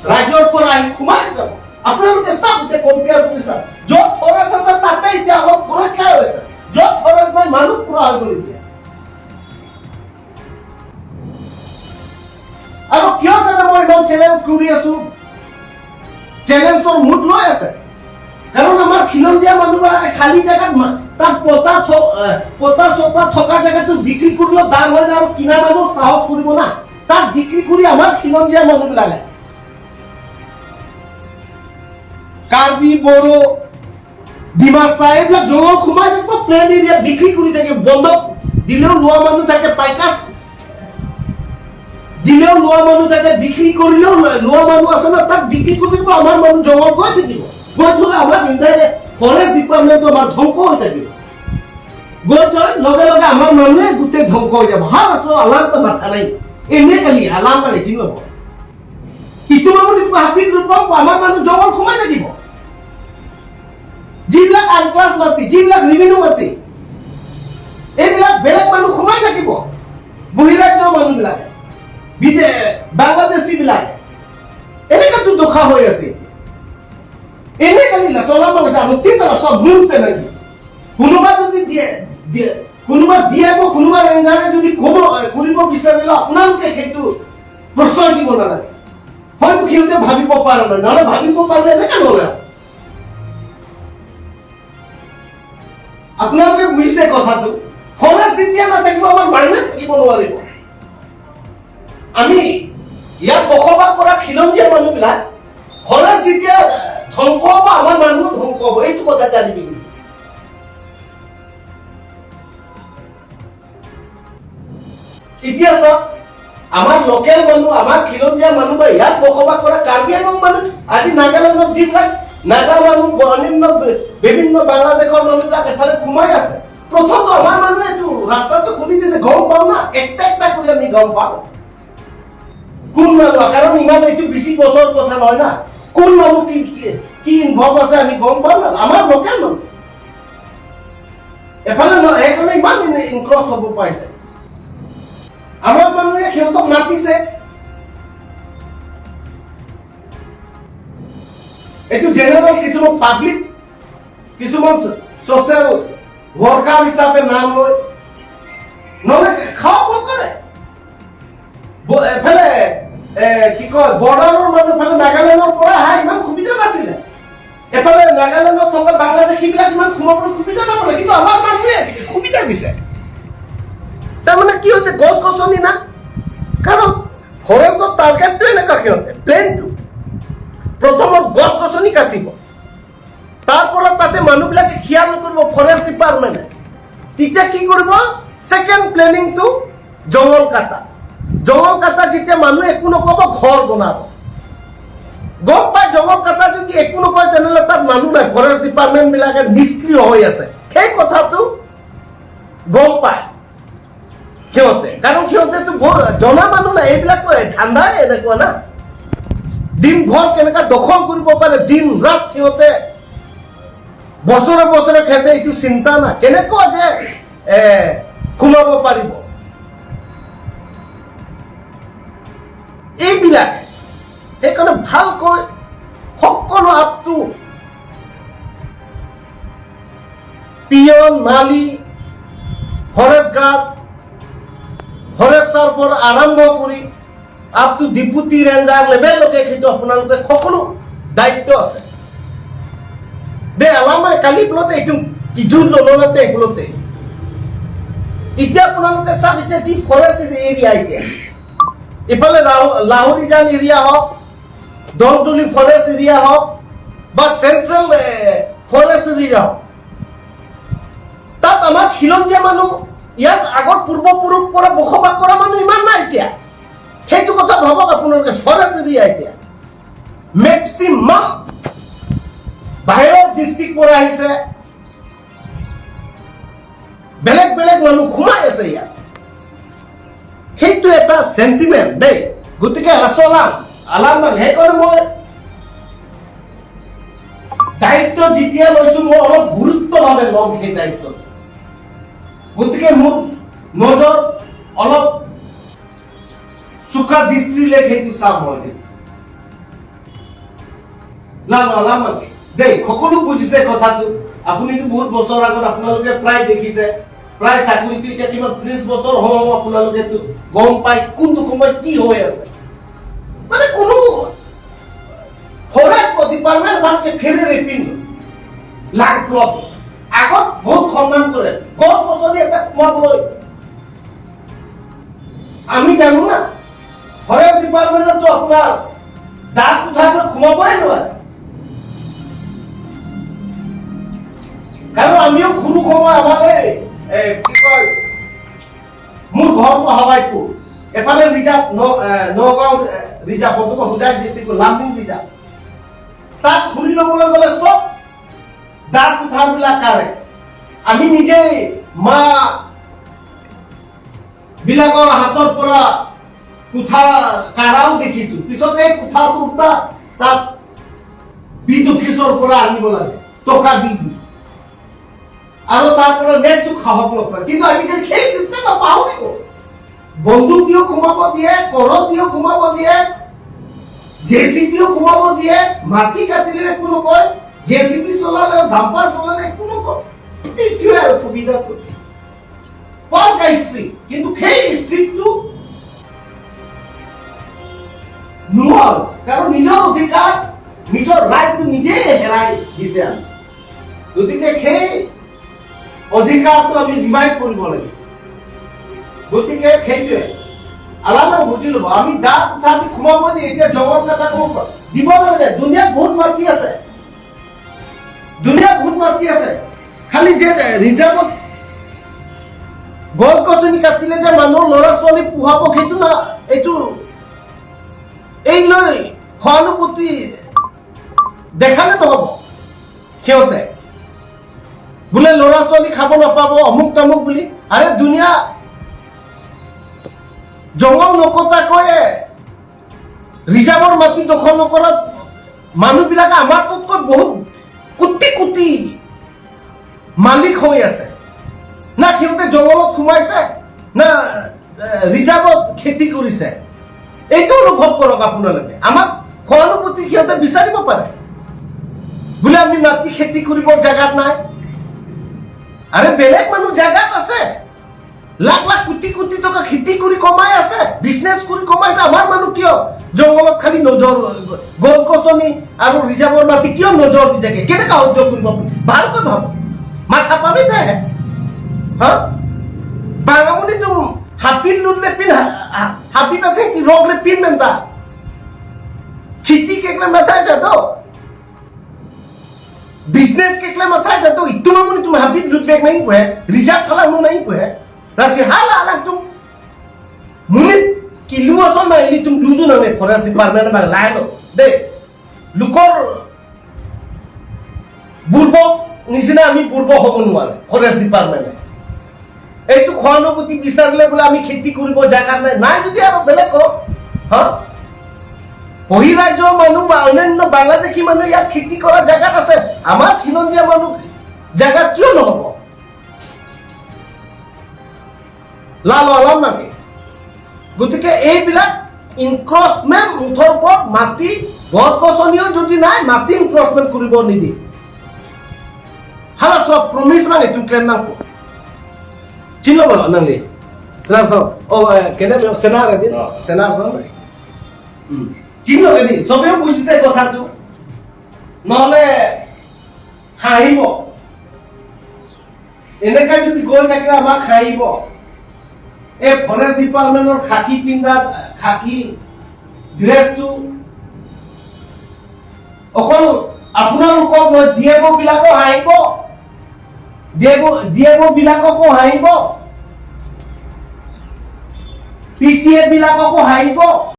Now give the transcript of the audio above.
ৰাজ্যৰ পৰা আহি সোমাই যাব। আপোনালোকে চাওক, এতিয়া কম্পেয়াৰ কৰি চাওক, য'ত ফৰেষ্ট আছে তাতে এতিয়া অলপ সুৰক্ষা হৈছে, য'ত ফৰেষ্ট নাই মানুহ পুৰা হৈ গ'ল এতিয়া। আৰু কিয় কাৰণে মই ইমান চেলেঞ্জ কৰি আছো, চেলেঞ্জৰ মুড লৈ আছে? কাৰণ আমাৰ খিলঞ্জীয়া মানুহবিলাকে খালী জেগাত তাত পতা চতা থকা জেগাটো বিক্ৰী কৰিলেও দাম হয় না, আৰু কিনা মানুহ সাহস কৰিব না তাত বিক্ৰী কৰি। আমাৰ খিলঞ্জীয়া মানুহবিলাকে, কাৰ্বি, বড়ো, ডিমাচা, এইবিলাক জংঘল সোমাই থাকিব, প্লেন এৰিয়া বিক্ৰী কৰি থাকে। বন্ধক দিলেও লোৱা মানুহ থাকে, পাইকা দিলেও লোৱা মানুহ থাকে, বিক্ৰী কৰিলেও লোৱা মানুহ আছে না, তাত বিক্ৰী কৰি থাকিব। আমাৰ মানুহ জংঘল গৈ থাকিব, গৈ থৈ আমাৰ ইনডাইৰেক্ট ফৰেষ্ট ডিপাৰ্টমেণ্টটো আমাৰ ধ্বংস হৈ থাকিব। গৈ থৈ লগে লগে আমাৰ মানুহে গোটেই ধ্বংস হৈ যাব। ভাল আছো, আলাম মাথা নাই, এনে কালি আলাম মাৰি ল'ব ইটো মানুহ হাবিত ৰূপ, আমাৰ মানুহ জংঘল সোমাই থাকিব। যিবিলাক আনক্লাছ মাটি, যিবিলাক ৰেভিনিউ মাটি, এইবিলাক বেলেগ মানুহ সোমাই থাকিব, বহিৰাজ্যৰ মানুহবিলাকে, বিদে বাংলাদেশী বিলাকে। এনেকাতো দশা হৈ আছে এতিয়া। এনে কালি চলাব লাগিছে আৰু তিনটা চব মূৰ পেলাই কোনোবা যদি দিয়ে, কোনোবা দিয়ে, কোনোবা ৰেঞ্জাৰে যদি ক'ব কৰিব বিচাৰিলে আপোনালোকে সেইটো প্ৰশ্ৰয় দিব নালাগে। হয়তো সিহঁতে ভাবিব পৰা নাই, নহ'লে ভাবিব পাৰিলে এনেকা নহ'লে। আপোনালোকে বুজিছে কথাটো। ফৰেষ্ট যেতিয়া নাথাকিব আমাৰ মানুহে থাকিব নোৱাৰিব। আমি ইয়াত বসবাস কৰা খিলঞ্জীয়া মানুহবিলাক, ফৰেষ্ট যেতিয়া ধ্বংস হ'ব আমাৰ মানুহ ধ্বংস হ'ব, এইটো কথা জানিবি কিন্তু। এতিয়া চাওক, আমাৰ লোকেল মানুহ, আমাৰ খিলঞ্জীয়া মানুহ বা ইয়াত বসবাস কৰা কাৰ্বি আংলং মানুহ, আজি নাগালেণ্ডত যিবিলাক নাগা মানুহ, অন্যান্য বিভিন্ন বাংলাদেশৰ মানুহবিলাক এফালে সোমাই আছে। প্ৰথমটো আমাৰ মানুহে এইটো ৰাস্তাটো খুলি দিছে, গম পাওঁ না, একটা একটা কৰি আমি গম পাওঁ কোন মানুহ। কাৰণ ইমান এইটো বেছি বছৰ কথা নহয় না, কোন মানুহ কি কি ইনভলভ আছে আমি গম পাওঁ না। আমাৰ লোকেল মানুহ এফালে সেইকাৰণে ইমান ইনক্ৰছ হ'ব পাইছে। আমাৰ মানুহে সিহঁতক মাতিছে। এইটো জেনেৰেল কিছুমান পাব্লিক, কিছুমান ছচিয়েল ৱৰ্কাৰ হিচাপে নাম লৈ নহ'লে খাব কৰে। এফালে কি কয়, বৰ্ডাৰৰ মানুহ এফালে নাগালেণ্ডৰ পৰা অহা ইমান সুবিধা নাছিলে, এফালে নাগালেণ্ডত থকা বাংলাদেশীবিলাক ইমান সোমাবলৈ সুবিধা নাপালে, কিন্তু আমাৰ মানুহে সুবিধা দিছে। তাৰমানে কি হৈছে, গছ গছনি না, কাৰণ ফৰেষ্টৰ টাৰ্গেটটো এনেকুৱা, সিহঁতে প্লেনটো প্ৰথমত গছ গছনি কাটিব, তাৰ পৰা তাতে মানুহবিলাকে খিয়াল নকৰিব ফৰেষ্ট ডিপাৰ্টমেণ্টে, তেতিয়া কি কৰিব, ছেকেণ্ড প্লেনিংটো জংঘল কাটা। জংঘল কাটা যেতিয়া মানুহে একো নক'ব, ঘৰ বনাব। গম পাই জংঘল কাটা যদি একো নকয় তেনেহ'লে তাত মানুহ নাই, ফৰেষ্ট ডিপাৰ্টমেণ্ট বিলাকে নিষ্ক্ৰিয় হৈ আছে, সেই কথাটো গম পায় সিহঁতে। কাৰণ সিহঁতেতো জনা মানুহ নাই, এইবিলাক ঠাণ্ডাই এনেকুৱা না, দিনভৰ কেনেকুৱা দখল কৰিব পাৰে, দিন ৰাত সিহঁতে বছৰে বছৰে খেতে, এইটো চিন্তা না কেনেকুৱা যে সোমাব পাৰিব। এইবিলাক সেইকাৰণে ভালকৈ সকলো আপটো পিয়ন, মালি, ফৰেষ্ট গাৰ্ড, ফৰেষ্টাৰ পৰা আৰম্ভ কৰি আপ টু ডিপুটি ৰেঞ্জাৰ লেভেললৈকে সেইটো আপোনালোকে সকলো দায়িত্ব আছে। দে আলামে কালি বোলতে এইটো কিজুৰ নলতে এগুলোতে। এতিয়া আপোনালোকে চাওক, এতিয়া যি ফৰেষ্ট এৰিয়া, এতিয়া ইফালে লাহৰিজান এৰিয়া হওক, দলতুলি ফৰেষ্ট এৰিয়া হওক বা চেন্ট্ৰেল ফৰেষ্ট এৰিয়া হওক, তাত আমাৰ খিলঞ্জীয়া মানুহ ইয়াত আগত পূৰ্বপুৰুষ পৰা বসবাস কৰা মানুহ ইমান নাই এতিয়া। সেইটো কথা ভাবক আপোনালোকে, ফৰেষ্ট এৰিয়া এতিয়া মেক্সিমাম বাহিৰৰ ডিষ্ট্ৰিক্ট পৰা আহিছে, বেলেগ বেলেগ মানুহ সোমাই আছে ইয়াত। সেইটো এটা চেণ্টিমেণ্ট দেই। গতিকে আচলাম আলাম, সেইকাৰণে মই দায়িত্ব যেতিয়া লৈছো মই অলপ গুৰুত্বভাৱে ল'ম সেই দায়িত্বটো। গতিকে মোৰ নজৰ অলপ চোকা দৃষ্টিৰে সেইটো চাম মই। লাল দেই। সকলো বুজিছে কথাটো। আপুনিতো বহুত বছৰ আগত আপোনালোকে প্ৰায় দেখিছে, প্ৰায় চাকৰিটো এতিয়া কিমান 30 বছৰ হওঁ, আপোনালোকেতো গম পাই কোনটো সময়ত কি হৈ আছে। মানে কোনো ফৰেষ্ট ডিপাৰ্টমেণ্ট ভালকে ফেৰে ৰেপিন লাগ আগত বহুত সন্মান কৰে। গছ গছনি এটা সোমাবলৈ আমি জানো না, ফৰেষ্ট ডিপাৰ্টমেণ্টতো আপোনাৰ দাঁত কুঠাৰটো সোমাবই নোৱাৰে। কাৰণ আমিও সৰু সময় আমাৰ এই কি কয়, মোৰ ঘৰটো হাৱাইপুৰ, এফালে ৰিজাৰ্ভ নগাঁও ৰিজাৰ্ভ, বৰ্তমান হোজাই ডিষ্ট্ৰিক্ট লামডিং ৰিজাৰ্ভ। তাত খৰি ল'বলৈ গ'লে চব দা কুঠাৰবিলাক কাৰে। আমি নিজেই মা বিলাকৰ হাতৰ পৰা কুঠাৰ কাৰাও দেখিছো। পিছত এই কুঠাৰটো তাত বিট অফিচৰ পৰা আনিব লাগে টকা দি দি, আৰু তাৰ পৰা নেক্সটটো সাহস নকৰে। কিন্তু আজিকালি সেই চিষ্টেম পাহৰি গ'ল। বন্দুক দিও সোমাব দিয়ে, কৰত দিও সোমাব দিয়ে, জে চি বিও সোমাব দিয়ে। মাটি কাটিলে একো নকয়, জে চি বি চলালে, ডাম্পাৰ চলালে একো নকয়। এইটোৱে আৰু সুবিধাটো পাৰ্ক ষ্ট্ৰীট। কিন্তু সেই ষ্ট্ৰীটটো নোৱাৰো, কাৰণ নিজৰ অধিকাৰ, নিজৰ ৰাইটটো নিজে হেৰাই দিছে আমি। গতিকে সেই অধিকাৰটো আমি ৰিভাইভ কৰিব লাগিব। গতিকে সেইটোৱে আলামে বুজি ল'ব। আমি দা উঠা দি সোমাব দিয়ে। এতিয়া জংঘল কটা কোনো দিব নালাগে। দুনিয়াত বহুত মাটি আছে, দুনিয়াত বহুত মাটি আছে। খালি যে ৰিজাৰ্ভত গছ গছনি কাটিলে যে মানুহৰ ল'ৰা ছোৱালী পোহাব, সেইটো না। এইটো এই লৈ সহানুভূতি দেখালে নহ'ব। সিহঁতে বোলে ল'ৰা ছোৱালী খাব নাপাব, অমুক তামুক বুলি। আৰে, দুনিয়া জংঘল নকটাকৈয়ে ৰিজাৰ্ভৰ মাটি দখল নকৰা মানুহবিলাকে আমাৰতকৈ বহুত কোটি কোটি মালিক হৈ আছে। না সিহঁতে জংঘলত সোমাইছে, না ৰিজাৰ্ভত খেতি কৰিছে। এইটো অনুভৱ কৰক আপোনালোকে। আমাক সহানুভূতি সিহঁতে বিচাৰিব পাৰে, বোলে আমি মাটি খেতি কৰিবৰ জেগাত নাই। আৰে, বেলেগ মানুহ জেগাত আছে, লাখ লাখ কোটি কোটি টকা খেতি কৰি কমাই আছে, বিজনেছ কৰি কমাইছে। আমাৰ মানুহ কিয় জংঘলত খালি নজৰ, গছ গছনি আৰু ৰিজাৰ্ভৰ মাটি কিয় নজৰ দি থাকে? কেনেকা সহ্য কৰিব আপুনি? ভালকৈ ভাবক, মাথা পাবি দে। হা বাঙামুনি তুম হাপিল লুটলে পিন হাপি তাতে রগলে পিন মেনতা খেতি কেকলে মাথায় যেত, বিজনেস কেকলে মাথায় যেত। ইটো মামুনি তুমি হাবিত লুট বেগ নাই পুহে, ৰিজাৰ্ভ খালা মু নাই পুহে। ৰাছি হালা হালা তুম মুনি কিলু আছ না ইলি তুম লুজু না ফৰেষ্ট ডিপাৰ্টমেণ্ট বা লাইন দেই। লোকৰ বুৰ্বক নিচিনা আমি বুৰ্বক হ'ব নোৱাৰে। ফৰেষ্ট ডিপাৰ্টমেণ্টে এইটো সহানুভূতি বিচাৰিলে বোলে আমি খেতি কৰিব জেগা নাই। নাই যদি আৰু বেলেগ কওক। হা, বহিৰাজ্যৰ মানুহ বা অন্যান্য বাংলাদেশী মানুহ ইয়াত খেতি কৰা জেগাত আছে, আমাৰ খিলঞ্জীয়া মানুহ জেগাত কিয় নহ'ব? লাল আলাম লাগে। গতিকে এইবিলাক ইনক্ৰচমেণ্ট, মুঠৰ ওপৰত মাটি গছ গছনিও যদি নাই, মাটি ইনক্ৰচমেণ্ট কৰিব নিদিয়ে। হালা চোৱা প্ৰমিছ মানে তুমি ক্লেম নাম চিন বলো নাংলি সেনার সব ও কেনে সেনার এদিন সেনার সব চিন লগে চবেও বুজিছে কথাটো, নহ'লে হাঁহিব। এনেকা যদি গৈ থাকিলে আমাক হাঁহিব। এই ফৰেষ্ট ডিপাৰ্টমেণ্টৰ খাকী পিন্ধা, খাকী ড্ৰেছটো অকল আপোনালোকক নহয়, ডি এফ বিলাকো হাঁহিব, ডি এফ বিলাককো হাঁহিব, পি চি এ বিলাককো হাঁহিব।